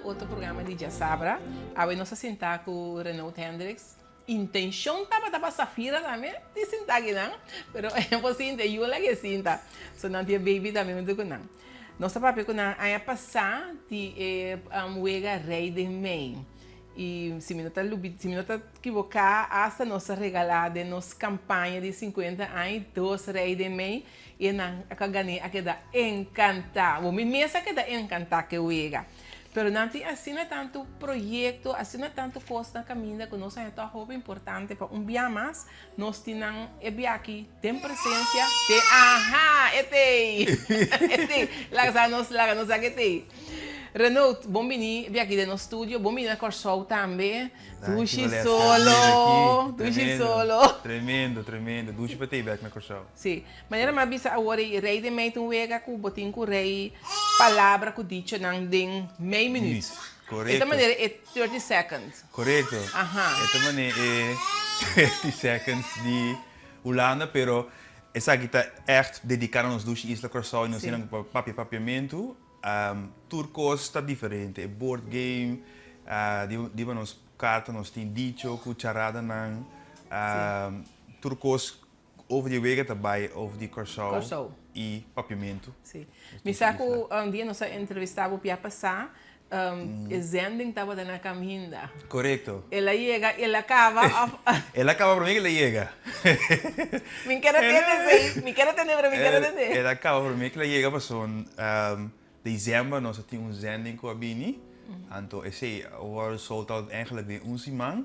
otro programa di Djasabra. Awe nos a sinta ku Renaud Hendriks. Intenshon tabata pa Safira tambe di sinta akinan, pero e por sinta, e yu a laga e sinta. So nan tin e baby tambe huntu ku nan. Nos a papia ku nan aña pasá di e wega Rei den Mei. I si mi no ta lubi, si mi no ta kiboká, asta nos a regalá den nos kampaña di sinkuenta aña dos Rei den Mei. I nan a gané a keda enkantá. Bo, mi mes a keda enkantá ku e wega. Pero nan tin asina tantu proyekto, asina tantu kos na kaminda ku nos haña tòg hopi importante pa un bia mas nos tin nan e bia aki den presensia den aha! E t'ei! E t'ei! Laga sa nos, laga nos sa ku e t'ei. Renaud, bon bini bia aki den nos studio, bon bini na Kòrsou tambe. Dushi solo, dushi solo. Tremendo, tremendo. Dushi pa t'ei bèk na Kòrsou. Sí. Manera mi a bisa awor ei, rei den mei ta un wega ku bo tin ku rei palabra ku dichonan den mei minuut. Korekto. E ta manera e 30 seconds. Korekto. Aha. E ta manera e 30 seconds di Hulanda, pero esaki ta ègt dediká na nos dushi isla Kòrsou i nos hendenan ku papia papiamentu. Tur kos ta diferente, e board game, riba nos karta nos tin dicho ku charadanan, tur kos Over di wega ta bai over di Kòrsou i Papiamentu. Sí. Mi sa ku un dia nos a entrevistá bo pia pasá, e zending tabata na kaminda. Korekto. El a yega, el a kaba òf. El a kaba promé ku el a yega. Mi kere tende esei, mi kere tende pero mi kere tende. El a kaba promé ku el a yega pasobra desèmber nos a tin un zending ku a bini, anto esei a wòrdu sold out eigenlijk den un siman.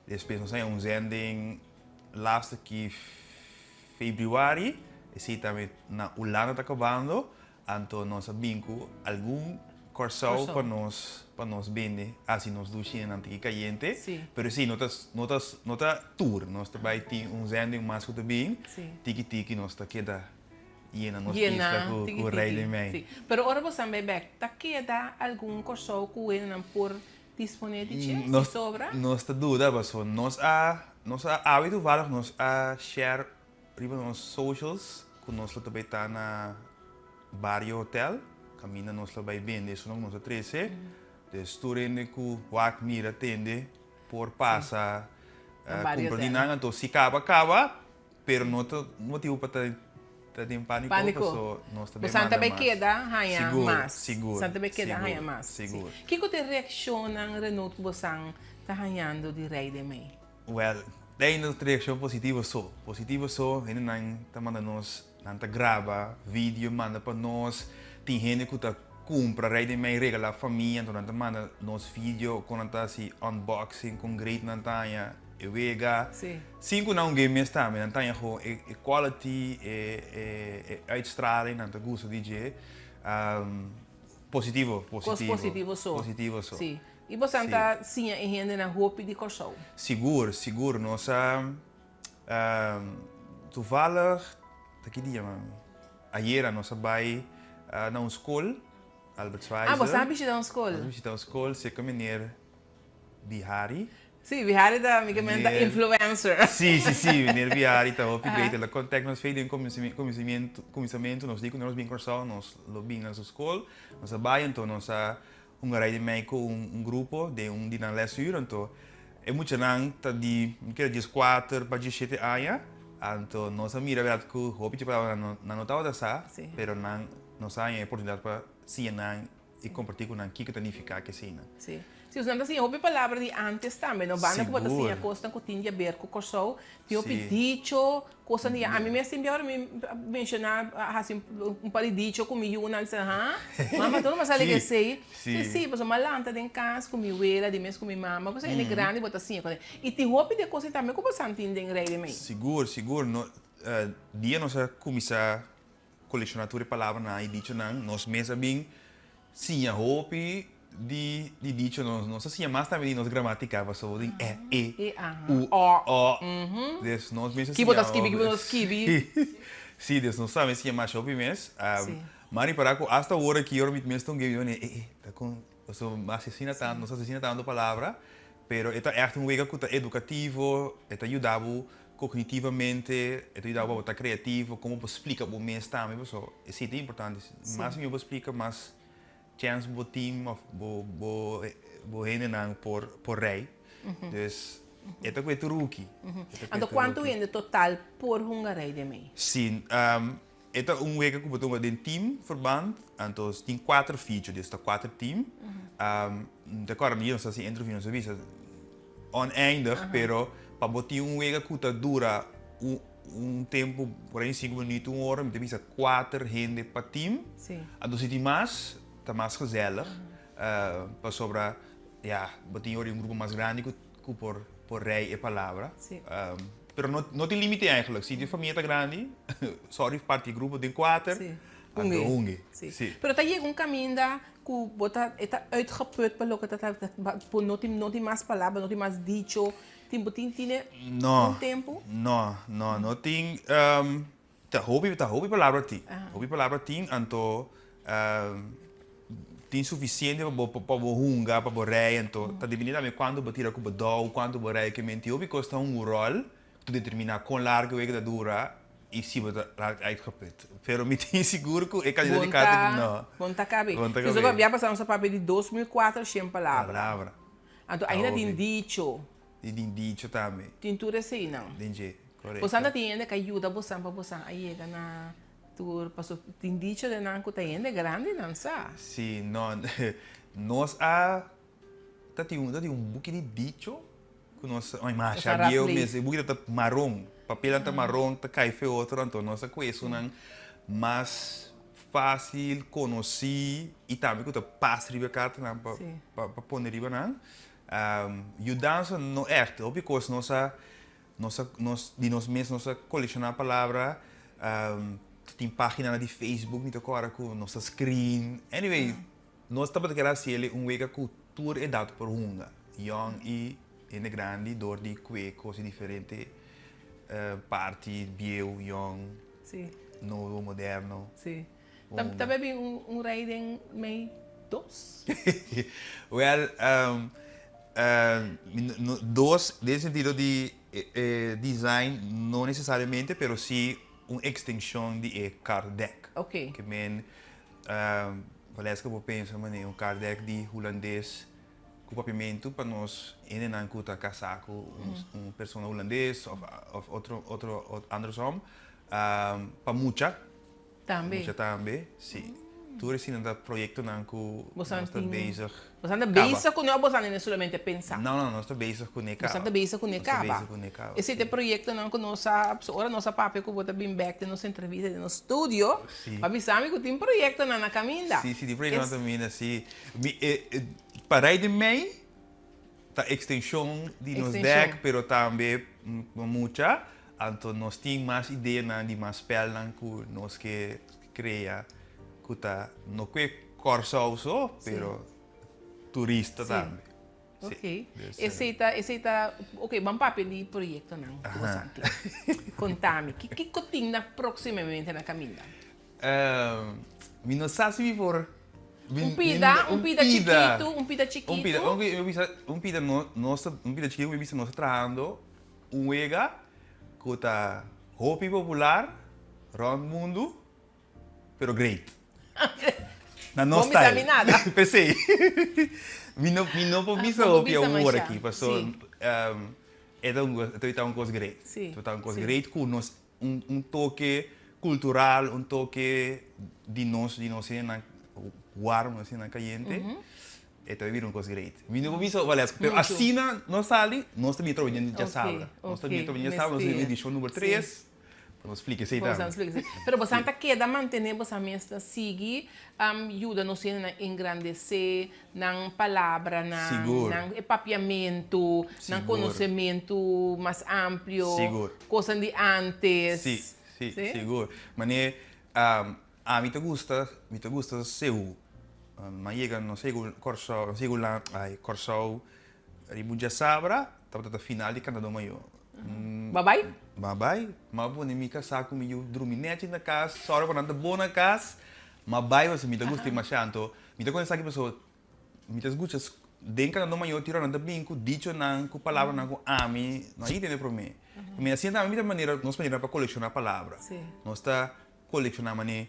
Despues nos a haña un zending. Laatste ki februari, esei tambe na Hulanda ta kabando, anto nos a bin ku algun Kòrsou pa nos pa nos bende hasi nos dushinan tiki kayente, pero esei no ta no ta no ta tur, nos ta bai tin un zending mas ku ta bin, tiki tiki nos ta keda yena nos isla ku ku Rei den Mei. Pero ora bo san bai bek, ta keda algun Kòrsou ku hendenan por Disponé di dje, si sobra. Nos ta duda paso nos a nos a awe toevallig nos a share riba nos socials ku nos lo ta bai ta na Bario Hotel kaminda nos lo bai bende esun ku nos a trese dus tur hende ku wak mira tende por pasa kumpra di nan anto si kaba kaba. Pero no ta motibu pa ta ta den pániko, Pániko. paso nos ta Bo bay san ta manda bay mas. keda haña Sigur, mas. sigur, San ta bay keda sigur, haña mas. Sí. sigur. Kiko ta e reakshonnan, Renaud, ku bo san ta hañando di Rei den Mei? Wèl, te ainda ta reakshon positivo so. Positivo so, hendenan ta manda nos, nan ta graba video manda pa nos. Tin hende ku ta kumpra Rei den Mei regalá famia, anto nan ta manda nos video kon nan ta hasi unboxing, kon great nan ta haña. E wega. Sí. Sin ku nan un game mes tambe, nan ta haña gewoon e e quality, e e e uitstraling, nan ta gusta di dje. Positivo, positivo. Kos positivo so. Positivo so. Sí. I bosan ta siña e hendenan hopi di Kòrsou? Sigur, sigur. Nos a toevallig, ta ki dia mami? Ayera nos a bai na un skol, Albert Schweitzer. Ah, bosan a bishita un skol? Nos a bishita un skol, serka meneer Bihari. Sí, Bihari ta mi ke men ta influencer. Sí, sí, sí, meneer Bihari ta hopi great. El a contact nos fe den kuminsamentu, nos di ku nos bin Kòrsou, nos lo bin na su skol. Nos a bai, anto nos a hunga rei di mei ku un grupo den un di nan lèsuur. Anto e muchanan ta di, mi kere dieskuater pa diesshete aña. Anto nos a mira bèrdat ku hopi dje palabra nan no tabata sa, pero nan nos a haña e oportunidat pa siña nan i kompartí ku nan kiko ta nifiká ke eseinan. Sí. Sí, nos ta siña hopi palabra di ántes tambe, no? Banda ku bo ta siña kosnan ku tin di aber ku Kòrsou, tin hopi dicho, kosnan di ami mes tin biaha ora mi menshoná, hasi un par di dicho ku mi yunan di sa, ha? Mama tur no sa lek esei. Sí, sí, pasobra mi a lanta den kas ku mi wela, di mes ku mi mama, pasobra hende grandi bo ta siña kos. I tin hopi di e kos ei tambe ku bo sa tin den Rei di Mei. Sigur, sigur. No, dia nos a kuminsá Colecciona tur e palabranan y dichonan. Nos mes a bin siña hopi di di dicho. Nos nos a siña mas tambe di nos gramatica pasobra bo tin e, e, u, o. Des nos mes a siña Kibo ta skibi, kibo no skibi. Si, des nos tambe siña masha hopi mes. M'a ripara cu hasta awor aki ora mi mes ta un gei mi ta pone e, e, ta con pasobra mi a asina tanto, nos a asina tanto palabra. Pero e ta echt un wega cu ta educativo, e ta yuda bo Cognitivamente e ta yuda bo pa bo ta creativo, como bo splica bo mes tambe, pasobra esey ta importante. Mas mihor bo splica, mas chèns bo team òf bo bo bo hendenan por por rei. Dus e ta ku e truki. Anto kuantu hende total por hunga rei den mei? Si, e ta un wega ku bo ta hunga den team verband, anto tin kuater ficho, dus ta kuater team. Mi ta kòrda mi nos ta hasi interview nos a bisa oneindig, pero pa bo tin un wega ku ta dura un un tempu por ahi sinku minuut, un ora, mi ta bisa kuater hende pa team. Anto si tin mas, ta mas gezellig, pasobra ya, bo tin ora un grupo mas grandi ku ku por por rei e palabra. Pero no no tin limite eigenlijk. Si di famia ta grandi, sorry parti e grupo den kuater, anto hunge. Si. Pero ta yega un kaminda ku bo ta e ta uitgeput pa loke ta ta bo no tin no tin mas palabra, no tin mas dicho, tin bo tin tine un tempu? No, no, no tin Ta hopi ta hopi palabra tin. Hopi palabra tin anto tin suficiente pa bo pa bo hunga, pa bo rei anto ta depende tambe cuanto bo tira cu bo dou, cuanto bo rei ke menti. Hopi cos ta hunga un rol ta determina con largo e wega ta dura y si bo ta raak uitgeput. Pero mi tin sigur cu e cantidad di carta no. Bon ta cabe. Bon ta cabe. Bia pasa nos a papia di 2400 palabra. Palabra. Anto ainda tin dicho. I tin dicho tambe. Tin tur eseinan. Den dje, korekto. Bosan ta tin hende ku a yuda bosan pa bosan a yega na tur, paso tin dicho den nan ku ta hende grandi nan sa. Si, no, nos a ta tin un ta tin un buki di dicho ku nos a masha bieu mes, e buki ta maron, papelnan ta maron ta kai fe otro, anto nos a kohe esunnan mas fásil konosí i tambe ku ta pas riba e kartanan pa pa pone riba nan. Yudansa no ègt, hopi kos nos a nos a nos di nos mes nos a kolekshoná palabra, tin páginanan di Facebook mi ta kòrda ku nos ta screen, anyway nos tabata kere hasi el un wega ku tur edat por hunga, yòn i hende grandi dor di kue kos di diferente parti, bieu, yòn, nobo, moderno. Ta ta bin un rei den mei dos? Wel, dos den sentido di design no necesariamente, pero si un extension di e card deck. Ok. Ke men, Valeska por pensa manera un card deck di Hulandes ku papiamentu pa nos hendenan ku ta kasá ku un persona hulandes of otro otro andersom, pa mucha. Tambe. Mucha tambe, si. Tur esina ta proyectonan cu nos ta bezig Bosan ta bezig cu ne of bosan ta solamente pensa? No, no, nos ta bezig cu ne caba. Bosan ta bezig cu ne caba. Nos ta bezig cu ne caba. Esey ta e proyectonan cu nos a, ora nos a papia cu bo ta bin bek den nos entrevista den nos studio, pa bisa mi cu tin proyectonan na caminda. Si, si, tin proyectonan na caminda, si. Mi, pa rei di mei ta extension di nos dek, pero tambe mucha. Anto nos tin mas ideanan di mas spelnan ku nos ke krea ku ta no kue Kòrsou so, pero turista tambe. Ok. Esei ta, esei ta, ok, ban papia di proyektonan ku boso tin. Konta mi, kiko tin na próksimamente na kaminda? Mi no sa si mi por. Un pida, un pida chikitu, un pida chikitu. Un pida, un pida, nos ta, un pida chikitu mi bisa nos ta trahando Un wega ku ta hopi popular rònt mundu, pero great. Na nos Bo bisa style. mi nada. P'esei. Mi no mi no por bisa Bo por hopi bisa awor masha. aki, paso Sí. e ta un kos e ta un kos great. Sí, Ta un kos sí. great ku nos un un toke kultural, un toke di nos di nos hendenan warm, nos hendenan kayente. E ta bira un kos great. Mi no por bisa Valesca, pero asina nos sali, nos ta bini trobe dje djasabra. Nos ta bini trobe dje djasabra, nos ta bini edishon number tres, pa nos splika esei tambe. Pero bosan ta keda mantene bosan mes ta sigui yuda nos hendenan engrandesé nan palabranan, nan e papiamentu, nan konosementu mas amplio, kosnan di antes. Si, si, sigur. Manera Ami ta gusta, mi ta gusta Seú. Mi a yega, nos a yega Kòrsou, nos a yega ay Kòrsou riba un djasabra, tabata ta final di Kantadó Mayó. Bo a bai? Mi a bai. Mi a pone mi kasá ku mi yu drumi nèchi na kas, sòru pa nan ta bon na kas. Mi a bai pasobra mi ta gusta demasiado. Anto mi ta kuminsá aki pasobra mi ta skucha den Kantadó Mayó tira nan ta bin ku dichonan, ku palabranan ku ami no a yitende promé. Mi asina tambe mi ta manera, nos manera pa kolekshoná palabra. Nos ta Colecciona mane,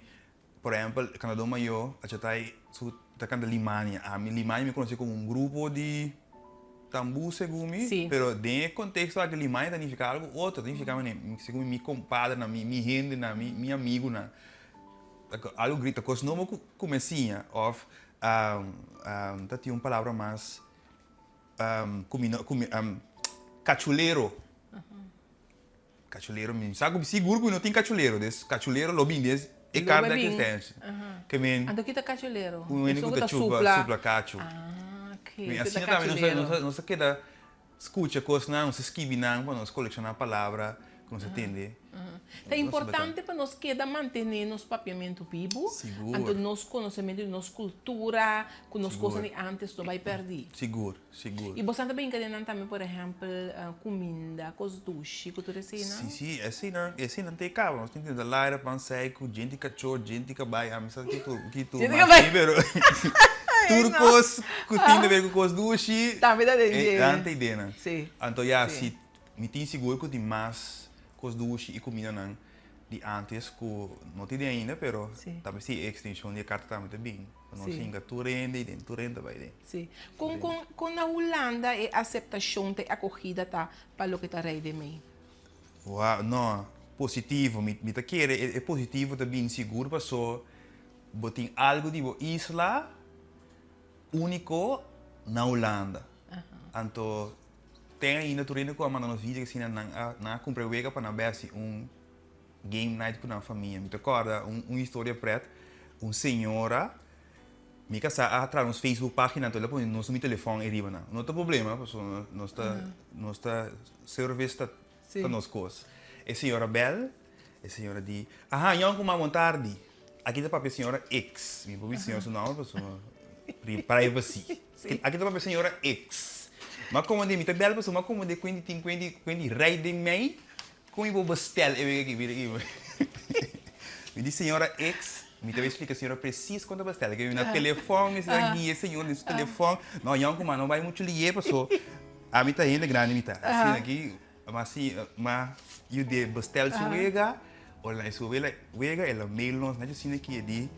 por ehempel, Kandadó Mayó a chatai su ta kanta Limania. Ami Limania mi konosé komo un grupo di tambú segun mi, pero den e konteksto aki Limania ta nifiká algu otro, ta nifiká manera segun mi mi kompadrenan, mi mi hendenan, mi mi amigunan. Algu grita kos nobo ku ku mi a siña òf ta tin un palabra mas ku mi no ku mi kachulero. Kachulero mi sa ku sigur ku mi no tin kachulero des kachulero lo bin des e kar di existencia. Ke men Anto kita kachulero? Un hende ku ta chupa supla kachu. Ah ok. Mi asina tambe nos nos ta keda skucha kosnan nos ta skibi nan pa nos kolekshoná palabra ku nos a tende. Ta importante pa nos keda mantené nos papiamentu bibu, anto nos konosementu di nos kultura ku nos kosnan di ántes no bai pèrdí. Sigur. Sigur. I boso ta brinca den nan tambe, por ehempel, cuminda, cos dushi cu tur eseinan? Si, si, eseinan, eseinan ta e caba. Nos tin tenta laira, pan seco, djenti cachó, djenti cabai, ami sa ki tur, ki tur Djenti mas cabai. tin, pero tur cos cu tin di ber cu cos dushi, Tambe ta den dje. nan ta e denan. Si. Anto ya, Si. si mi tin sigur cu tin mas cos dushi y cumindanan di antes cu no tin den ainda, pero Si. tambe si e extension di e carta tambe ta bin. Nos Si. hinka tur hende y den tur hende ta bay den. Sí. Kon, kon, kon na Hulanda e aseptashon ta e akogida ta pa loke ta rei den mei? Wou, no, positivo. Mi, mi ta kere e, e positivo ta bini sigur paso bo tin algu di bo isla úniko na Hulanda. Anto ten ainda tur hende ku a manda nos video asina nan a, nan a kumpra e wega pa nan bai hasi un game night ku nan famia. Mi ta kòrda un, un historia pret, un señora. Mi kasá a traha nos Facebook página anto el a pone nos mi telefòn ei riba nan. No ta problema pasobra nos ta nos ta service ta ta nos kos. E señora bèl, e señora di, Aha, yònkuman bon tardi. Aki ta papia señora X. Mi por bisa señora su nòmber pasobra privacy. Aki ta papia señora X. Mi a komand'é, mi ta bèl pasobra mi a komand'é kuenti tin kuenti kuenti rei den mei. Kon mi por bestel e wega aki? Mira aki. Mi di señora X, mi ta bay splika señora precies kon ta bestel. Ke mi na telefon, mi sa guia señor den su telefon. No, yonkuman no bay mucho liye paso ami ta hende grandi mi ta. Asina aki, ma si, ma yud'é bestel su wega, ora nan su wega el a mail nos, nachi asina ki e di,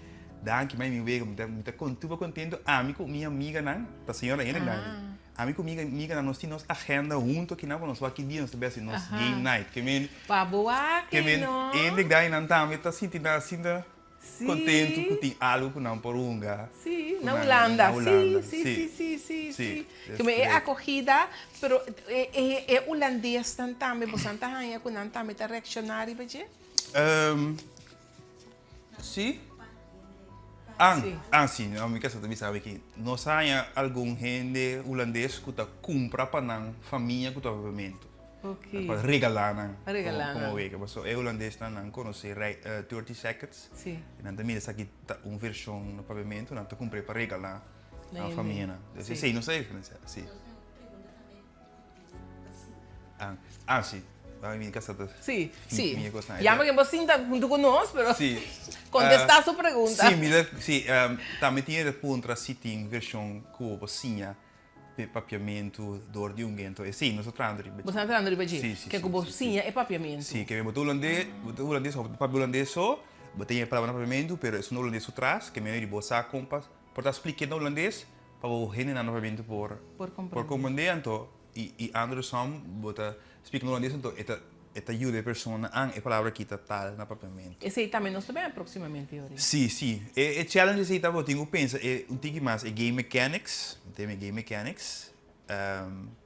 danki mai mi wega, mi ta mi ta super contento ami ku mi amiganan, ta señora hende grandi. Ami ku mi amiganan nos tin nos agenda hunto kinan pa nos wak ki dia nos ta besi nos game night. Ke men Pa bo wak ke men no. hende gainan tambe ta sinti nan asina Sí. kontentu ku tin algu ku nan por hunga. Sí, ku na nan Hulanda. na Hulanda. Sí, sí, sí, sí, sí, Sí, sí. es Ke men e great. akogida, pero e e e hulandesnan tambe bosan ta haña ku nan tambe ta reakshoná riba dje? Sí. An, an sí, no, mi kasa ta bisa aki. Nos haña algun hende hulandes ku ta kumpra pa nan famia ku ta papiamentu. Ok. Pa regalá nan. Pa regalá Komo nan. wega. Pasobra e hulandesnan nan konosé rei 30 Seconds. Sí. I nan ta mira esaki ta un vershon na papiamentu, nan ta kumpr'é pa regalá Na nan hende. famianan. Sí. Esei nos ta eksperensiá, sí. Ah, ah sí. Ah, mi casa ta. Sí, sí. Mi cosa. Ya porque bo sinta junto con nos, pero sí. contesta su pregunta. Sí, mira, sí, um, tambe tiene de puntra si tin versión ku bo siña pe papiamento door di un gento. E sí, nos ta trahando riba. Bo ta trahando riba dje. Sí, sí, Ke sí, ku bo sí, siña e papiamento. Sí, ke bo ta hulandes, bo ta hulandes of papia hulandes so, bo ta ña palabra na papiamento, pero esun hulandes su tras, ke medio di bo sa kompas, por ta spliké na hulandes, pa bo hendenan na papiamento por Por por comprende. comprende anto i i andersom bo ta splika na hulandes anto e ta e ta yuda e persona an e palabra aki ta tal na papiamento. Esei tambe nos ta bini próximamente Yori. Sí, sí. E e challenge esei ta bo tin ku pensa e un tiki mas e game mechanics, mi ta yama e game mechanics,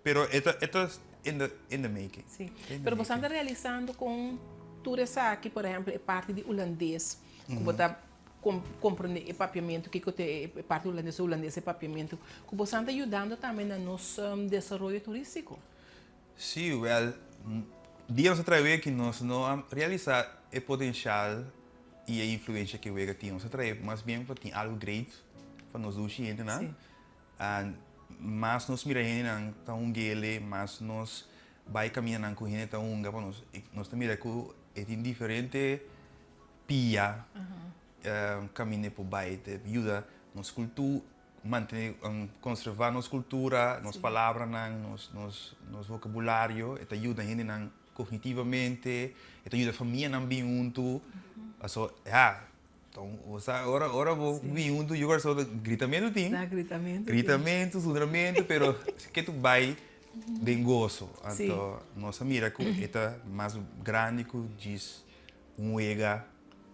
pero e ta e ta in the in the making. Sí. In the Pero boso making. ta realisando kon tur esaki, por ehempel e parti di hulandes ku bo ta Comprende e papiamentu, kiko ta e parti hulandes, e hulandes e papiamentu, ku bosan ta yudando tambe na nos desaroyo turístiko. Sí, wèl, dia nos a trae wega ki nos no a realisá e potenshal i e influensha ku e wega tin. Nos a trae mas bien pa tin algu great pa nos dushi hendenan. Mas nos mira hendenan ta hung'ele, mas nos bai kamindanan ku hende ta hunga pa nos, nos ta mira ku e tin diferente pia kaminda por bai te yuda nos kultu mantene konservá nos kultura, nos palabranan, nos nos nos vokabulario, e ta yuda hendenan kognitivamente, e ta yuda famianan bin huntu, paso ya. Osea, ora, ora bo bin huntu yu Kòrsou ta gritamentu tin. Ta gritamentu tin. Gritamentu, zundramentu, pero ke tu bai den goso. Anto nos a mira ku e ta mas grandi ku djis un wega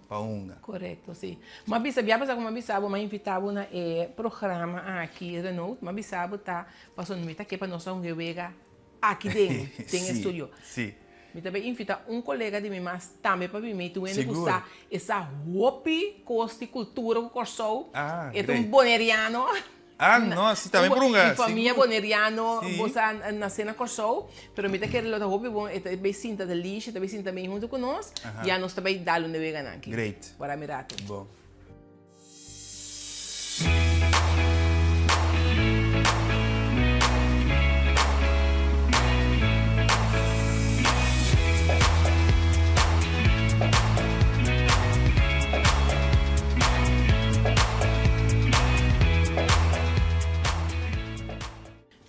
pa hunga. Korekto, si. M'a bisa, bia pasá ku m'a bisa bo, m'a invitá bo na e programa aki, Renaud, m'a bisa bo ta pasobra mi ta ke pa nos a hunga e wega aki den, den e studio. Si. Mi ta bay invita un colega di mi mas tambe pa bin mi tin hende cu sa e sa hopi cos di cultura cu Corsou. Ah, E ta un great. Boneriano. Ah, no, si tambe por hunga. Di famia Boneriano, Si. bo sa nace na Corsou, pero mi ta kere lo ta hopi bon e ta bay sinta ta Lisha ta bay sinta bay hunto cu nos, ya nos ta bay dal un weganan aki. Great. Wara mi rato. Bon.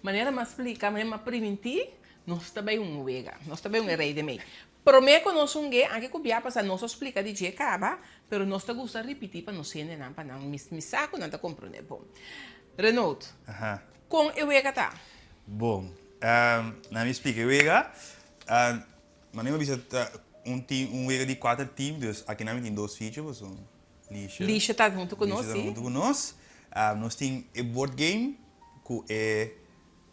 Manera m'a splika, manera m'a primintí, nos ta bai un wega, nos ta bai un e rei de mei. Promé ku nos hung'é, anke ku bia pasá nos a splika di dje kaba, pero nos ta gusta ripití pa nos hendenan pa nan mi sa ku nan ta komprondé bon. Renaud, kon e wega ta? Bon, nan mi splika e wega. Manera mi a bisa ta un team, un wega di kuater team, dus aki nan mi tin dos ficha pasobra Lisha. Lisha ta huntu ku nos, Lisha si. ta huntu ku nos. Nos tin e board game ku e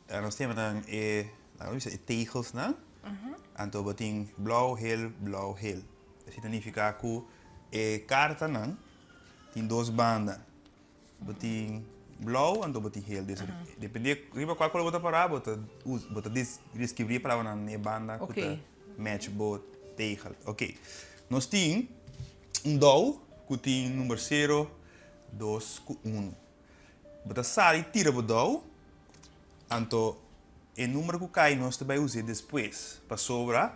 Nos tin nan e, laga bisa e tegelsnan. Anto bo tin blou, hel, blou, hel. Esei ta nifiká ku e kartanan tin dos banda. Bo tin blou anto bo tin hel. Dus dependé riba kua kolor bo ta pará bo ta usa bo ta deskribí e palabranan na e banda ku ta match bo tegel. Oke. Nos tin un dou ku tin number sero, dos ku unu. Bo ta sali tira bo dou, anto e number ku kai nos ta bai us'é despues, pasobra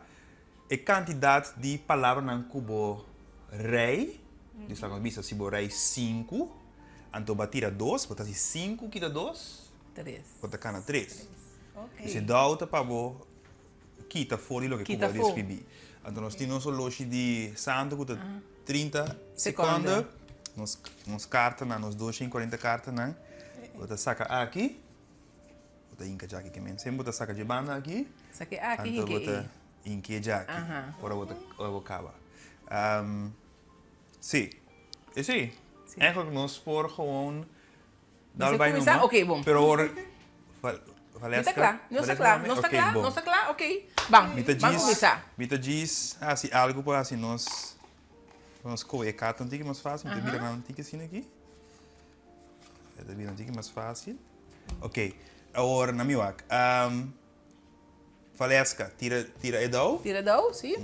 e kantidat di palabranan ku bo rei, dus laga nos bisa si bo rei sinku, anto bo a tira dos, bo ta hasi sinku kita dos, bo ta kana tres. Dus e dou ta pa bo kita for di loke ku bo a deskribí. Anto nos tin nos oloshi di santu ku ta 30 sekonde. Nos nos kartanan, nos 240 kartanan, bo ta saka aki, bo ta hinka djaki ke men. Semper bo ta saka dje banda aki, Saka e aki, anto hinka bo ta e. hinka e djaki ora bo ta ora bo kaba. Sí, esei. Eigenlijk nos por gewoon Nos a kuminsá? Oké, bon. Pero ora Mi ta kla, nos ta kla, nos ta kla, nos ta kla, oké. Ban, ban kuminsá. Mi ta djis hasi algu pa hasi nos, pa nos kohe e karta un tiki mas fásil. Mi ta bira nan un tiki asina aki. E ta bira un tiki mas fásil. Oké, awor na mi wak. Valeska, tira, tira e dou. Tira dou, si.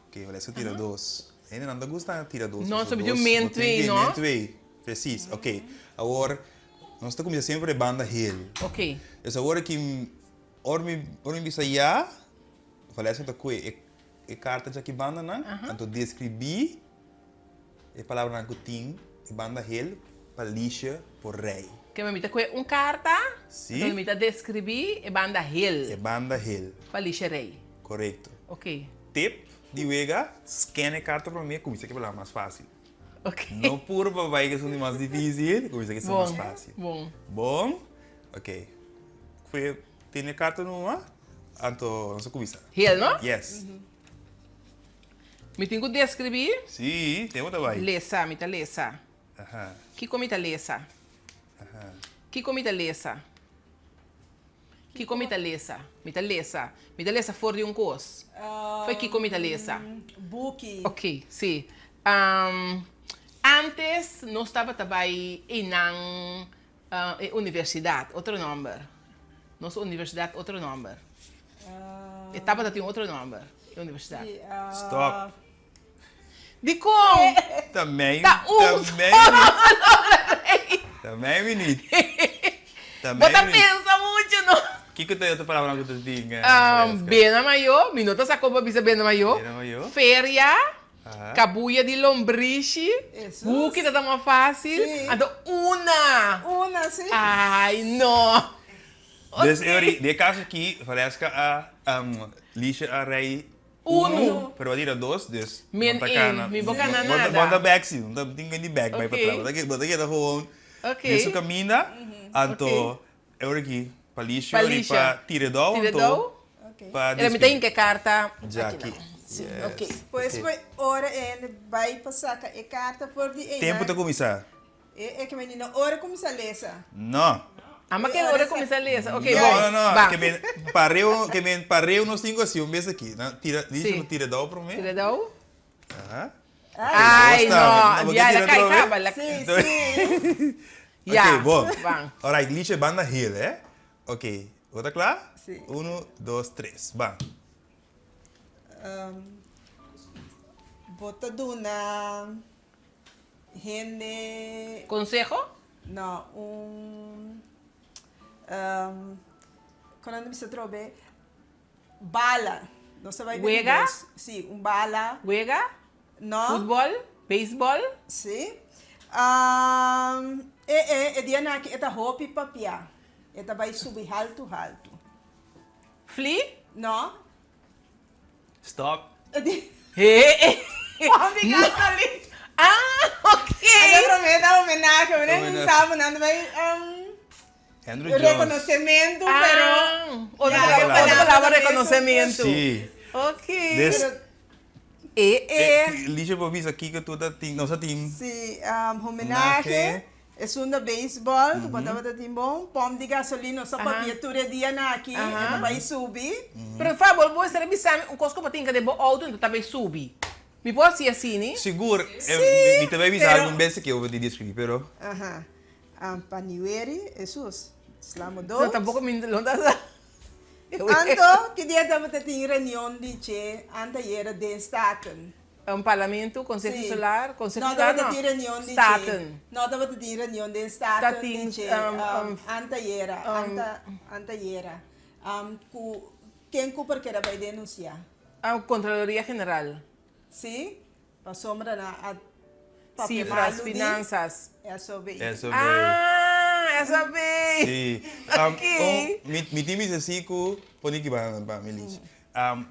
Ok, Valeska tira dos. Hendenan ta gusta tira dos. No, so bitu min twee, no? Min twee, precies. Ok, awor nos ta kuminsá semper e banda hel. Ok. Dus awor aki, ora mi, ora mi bisa ya, Valeska ta kue e, e karta djaki bandanan, anto deskribí E palabranan ku tin e banda hel pa Lisje por rei. Ke mi ta kohe un karta, Sí. enton mi ta deskribí e banda hel. E banda hel. Pa Lisje rei. Korekto. Oké. Tip di wega, scan e karta promé, kuminsá ku e palabra mas fásil. Oké. No puru pa bai ku esun di mas difísil, kuminsá ku esun mas fásil. Bon. Bon. Oké. Fue tene e karta numa, anto nos a kuminsá. Hel, no? Yes. Mi tin ku deskribí? Sí, te bo ta bai. Lesa, mi ta lesa. Aha. Kiko mi ta lesa? Aha. Kiko mi ta lesa? Kiko mi ta lesa? Mi ta lesa. Mi ta lesa for di un kos. Fo'i kiko mi ta lesa? Buki. Ok, sí. Antes nos tabata bai einan e universidat, otro nòmber. Nos universidat otro nòmber. E tabata tin otro nòmber, e universidat. Stop. Dikon? Ta mei, Ta un ta mei solo minuut. palabra rei. Ta mei minuut. Ta Bo mei ta minuut. pensa muchu, no? Kiko ta e otro palabranan ku ta tin, Valeska? Bena Mayo, mi no ta sa kon pa bisa Bena Mayo. Bena Mayo. Feria. Kabuya di lombrishi. Hoekie ta ta mas fácil. Anto una. Una, sí. Ay, no. Dus e ori, den e kaso aki, Valeska a, Lisha a rei. Unu. Pero bo tira dos, dus Min bo ta één. kana. Mi bo kana nada. Bo ta bek si, bo ta tin di bek bai Ok. patras. Bo ta ke- bo ta keda gewoon Ok. den su kaminda. Anto e ora aki pa Lisha Pa ori Lisha. pa Tiredou, Tire anto dou. Ok. pa Era mi ta despedi. hinka e karta Jackie. aki nan. Si, Yes. ok. Pues Ok. foi ora e bai pa saka e karta for di einan. Tempu ta kuminsá. E e ke menino ora kuminsá lesa. No. Ama ke ora kuminsá lesa. Ok, No, bon. no, no. Ba. Ke men pareu, ke men pareu nos tin ku hasi un bes aki. Na, tira, Si. dice tira dou promé. Tira dou. Aha. Ai, Dos tambe. no. No, Ya, bo la ke tira kai atrobe? kaba. La... Si, si. Ya. Ok, bon. Ban. Alright, Liesje, banda heel, hè? Ok, bo ta kla? Si. Uno, dos, tres. Ban. Um, bo ta duna Hende. Conseho? No, un um, kon nan ta bisa atrobe? Bala. Nos ta bai den Wega? bus. Si, un bala. Wega? No. Futbol? Beisbol? Si. Um, e e, e dianan aki e ta hopi papia. E ta bai subi haltu haltu. Fli? No. Stop. Juan di gasolina. Ah, ok. Ata promé ta homenahe, mi Homenahe. sa bo nan ta bai Andrew Jones. reconocimiento, pero Ah, otra Ya, palabra, otra palabra palabra reconocimiento. Sí. Ok. Des, E, e. Liesje por bisa kiko tur ta tin, nos a tin. Sí, homenahe, Homenahe. esun da beisbòl, ku bo tabata tin bon, pòmp di gasolina, nos a papia tur e dianan aki, e ta bai subi. Pero Fabio, bo estará bisa mi un kos ku bo tin kende bo outo enton ta bai subi. Mi por hasi asini? Sigur, mi ta bai bisa algun bes aki over di deskribí, pero. Aha. Pa Niweri, Hesus, slamo No, dood. tampoko mi no ta sa. Anto, ki dia tabata tin reunion di che antayera den Staten? Un parlamento, Conseho Sí. Insular, Conseho No Insular tabata no, tin reunion di che. Staten. No tabata tin reunion den Staten Ta tin, di che, um, um, antayera, anta, antayera. Um, ku ken ku por keda bai denuncia? Ah, Contraloria General. Sí, pasobra nan a papia Cifras, malu di finanzas. SOB. SOB. Ah, SOB. Sí. Um, Ok. un, mi, mi tin bisa si ku pone ki ba pa mi lich. Um,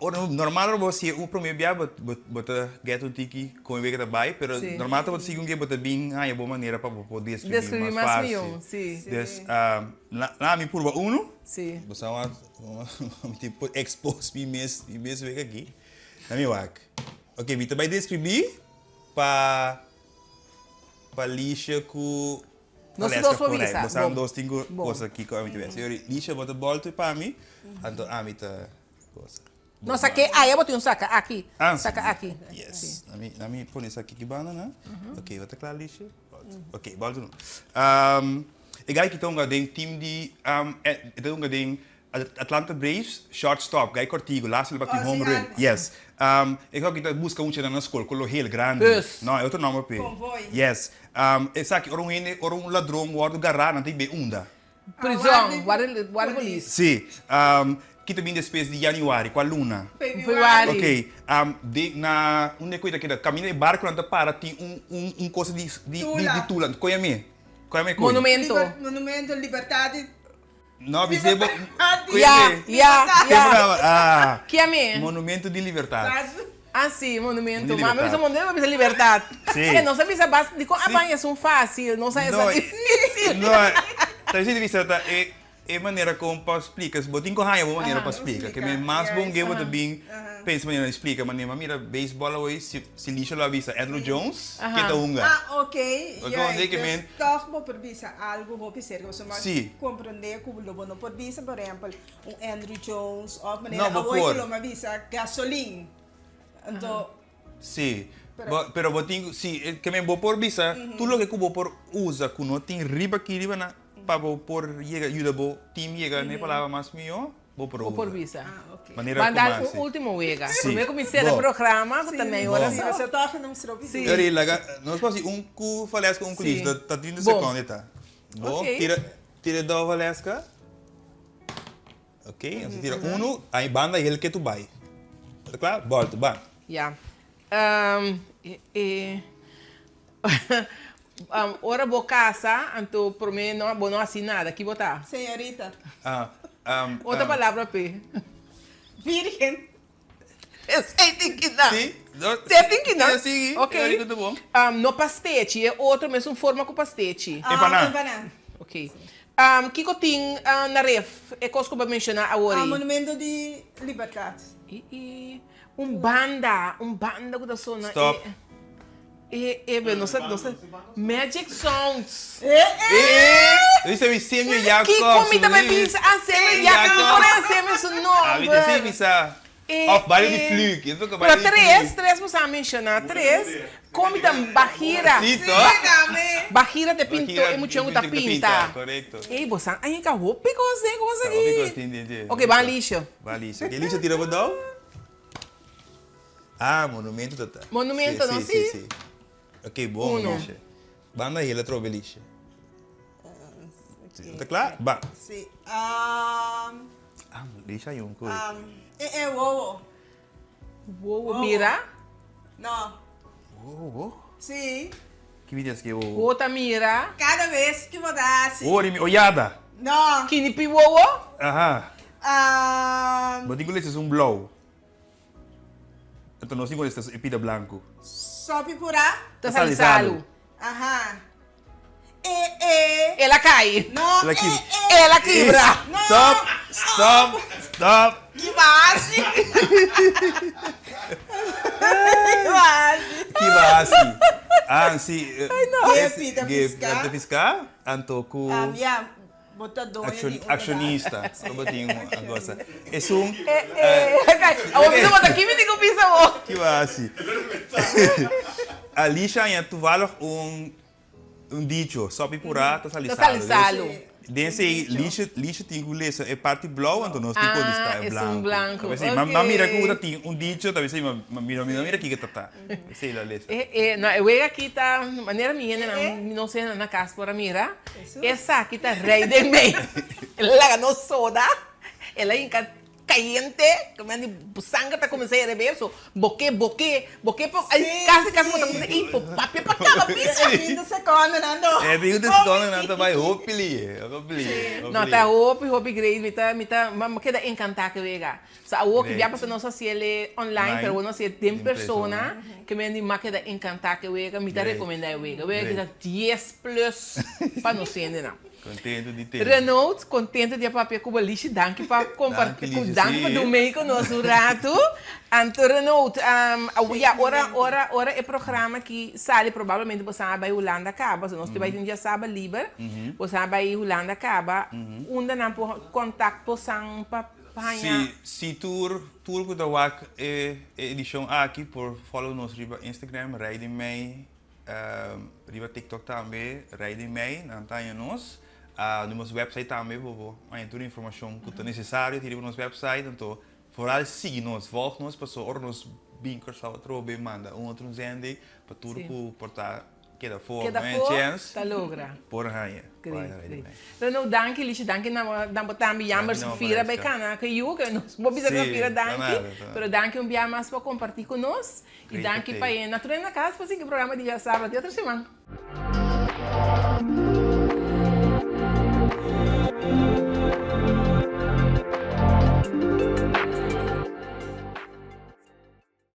ora normal ora bo hasi un prome bia bo bo bo ta get un tiki kon e wega ta bai, pero Sí. normal ta bo ta sigui un ke bo ta bin haña bo manera pa bo por deskribí Deskribí mas mas fácil. mihó, sí. Dus, um, la la mi purba unu. Sí. Bo sa wak mi tin por expose mi mes mi mes wega aki. Na mi wak. Ok, mi ta bai deskribí pa pa Lisha ku Nos Valeska dos por por ahí. bisa. Bo sa Bon. dos tin ku Bon. kosa kiko ami ta bisa. Yori, Lisha bo ta bòltu pa mi, anto ami ta kosa. No sake aya bo tin un saka aki. Ah, Saka aki. Yes. Na mi na mi pone esaki aki banda na. Ok, bo ta kla Lisha? Bòltu. Ok, bòltu no. Um, e gai ki ta hunga den team di um, e ta hunga den Atlanta Braves shortstop Guy Cortigo laatste el bati home run yes e hoki ta buska un chena na skol kolo heel grandi Bus. no e otro nomber p'e Convoy. yes esaki ora un hende ora un ladron wordo gara nan ta bay unda Prison, warda warda polis. si ki ta bin despues di januari kua luna Februari. ok den na unda e koe ta keda kaminda e barconan ta para tin un un un cosa di di di tula koe ame koe ame koe Monumento. Monumento Libertad di No, bis'é bo. Ya, ya, ya. Ah. Ki a mi? Monumento di Libertad. Ah, si, monumento. Di Ma mi bisa Libertad. monumento, mi bisa Libertad. Si. E nos a bisa bas, dikon a Si. baña esun fácil, nos a esa No, difícil. No, ta bisa di bisa ta e e manera kon pa splika, bo tin ku haña bo manera pa splika. Ke men mas bon ke bo ta bin pensa manera di splika, manera ma mira beisbòl awor si si Lisha lo a bisa Andruw Jones ke ta hunga. Ah, ok. Bo Ja, konosé ke dus men tòg bo por bisa algu hopi serka. Pasobra bo Sí. komprondé ku lo bo no por bisa, por ehèmpel, un Andruw Jones òf manera No, bo awor por. ku lo mi a bisa gasolin. Anto, Sí. Pero- Bo, pero bo tin ku, sí, ke men bo por bisa tur loke ku bo por usa ku no tin riba aki riba na pa bo por yega yuda bo team yega na e palabra mas mihó. Bo por Bo por usa. bisa. Ah, ok. Manera Ban dar kuma un si. ultimo wega. Sí. Promé ku mi sera Bo. programa, ku ta mei ora Sí, so. pasobra tòg no mester hopi Sí. duru. Eri, laga, nos por hasi un ku Valeska, un ku Sí. Liz. Ta, ta 30 Bon. sekondo e ta. Bo, Ok. tira, tira dou Valeska. Ok, nos ta tira unu, ai banda hel ke tu bai. Ta kla? Bòltu, ban. Ya. Ehm, e, e, ora bo casa, anto prome no, bo no haci nada, ki bo ta? Señorita. Ah, um, Otro um, palabra p'e. Virgen. Esei tin ki nan. Si. Te tin ki nan. Si, sigui. Ok. E ta bon. No pastechi, e otro mesun forma ku pastechi. Empaná. Empaná. Ok. Kiko tin na ref, e kos ku bo a menshoná awor ei? Monumento di Libertat. I i un banda, un banda ku ta sona. Stop. E e be nos a nos a Magic Sounds. E e. Bisa mi Samuel Jacobs. Kiko mi ta bai bisa? Ah Samuel Jacobs, mi por a Samuel su nomber. Ah mi ta si bisa. Of bario di Pluk. E toca Pero bario di tres, Pluk. tres bo sa menciona, tres. Con mi ta Bajira. Si to. Bajira ta e pinto, e muchacho cu ta pinta. Correcto. Ey, bo sa aña ka hopi cos den cos aki. Hopi cos tin den dje. Ok, ban Alicia. Ban Alicia. Ok, Alicia tira bo dou. Ah, monumento ta ta. Monumento no, si. Si, si, si. Ok, bon Uno. Alicia. Ban na hela trobe Alicia. Ta kla? Ban. Si. Ah, Alicia hay un koe. E e wowo. Wowo mira? No. Wowo? Si. Ki mi des ke wowo? Wowo ta mira. Kada bes ki bo ta hasi. Wowo di mi oyada. No. Kini pi wowo? Aha. Bo tin ku lesa es un blou. Anto nos tin ku lesa e pida blanku. Sopi purá. Ta sali salu. Aha. E e. El a kai. No El a e kibra. e. El a kibra. No. Stop, stop, stop. Ki bo hasi? Ki bo hasi? Ki bo hasi? Ah, si. Ge pida piská. Ge pida piská, anto ku. Ya, bo ta doño di un lugar. Accionista. Bo tin un cosa. Esun. Awor mi ta bota ki mi tin ku bisa bo. Ki bo hasi? Alicia ya toevallig un Un dicho, sopi purá ta sali Ta sali salu. salu. Den esei, Liesje, Liesje tin ku lesa e parti blou, anto nos tin ku lista Ah, e esun blanku. blanku. Ta p'esei, ma, ma mira ku Oké. ta tin un dicho, ta p'esei ma, ma mira, mi no mira kiko ta ta. P'esei lo lesa. E, e, no, e wega aki ta, manera mi hendenan, mi no sé na kas por a mira, esaki ta rei den mei. El a laga nos soda, el a hinka Cayente, cu men di sanger ta cuminsa herebe, so bo ke, bo ke, bo ke pa, ay, casi casi bo ta cuminsa ey bo papia pa caba bisa. E fin de seconde nan do. E fin de seconde nan ta bay hopi lie, hopi lie, hopi No, lie. ta hopi, hopi great, mi ta, mi ta, mi keda encanta cu wega. So awor ki bia pasobra nos haci el online, pero awor nos haci den persona, cu men di mi keda encanta cu wega, mi ta recomenda e wega. Wega ki ta dies plus pa nos hendenan. Contento di tene. Renaud, contento di a papia cu bo Lishi, danki pa comparti Danki, Lishi, danki pa si. dun mei cu nos un ratu. Anto Renaud, ya ora ora ora e programa aki sali probablemente bo sa a bai Hulanda caba, so nos ta bai tin diasaba liber, bo sa a bai Hulanda caba, unda nan por contact bo san pa haña? Si, si tur tur cu ta wak e e edicion aki por follow nos riba Instagram, Rey di Mei. Riba TikTok tambe, Rey di Mei, nan ta haña nos. Riba nos website tambe bo por haña tur informashon ku ta nesesario tin riba nos website. Anto foral sigui nos, vòlg nos pasobra ora nos bin Kòrsou atrobe manda un otro zending pa tur ku por ta keda afó Keda no haña afó chèns ta logra. por haña. Por Great, haña Rey di great. Mei. Reno, danki Lishi, danki na na bo tambe jammer Danki na bo Safira bai Valeska. kana ku yu, ke nos bo bisa Sí, Safira ta danki, nada, ta nada. pero danki un bia mas pa kompartí ku nos. I danki pa e na trena kas pa sigui programa di Djasabra di otro siman.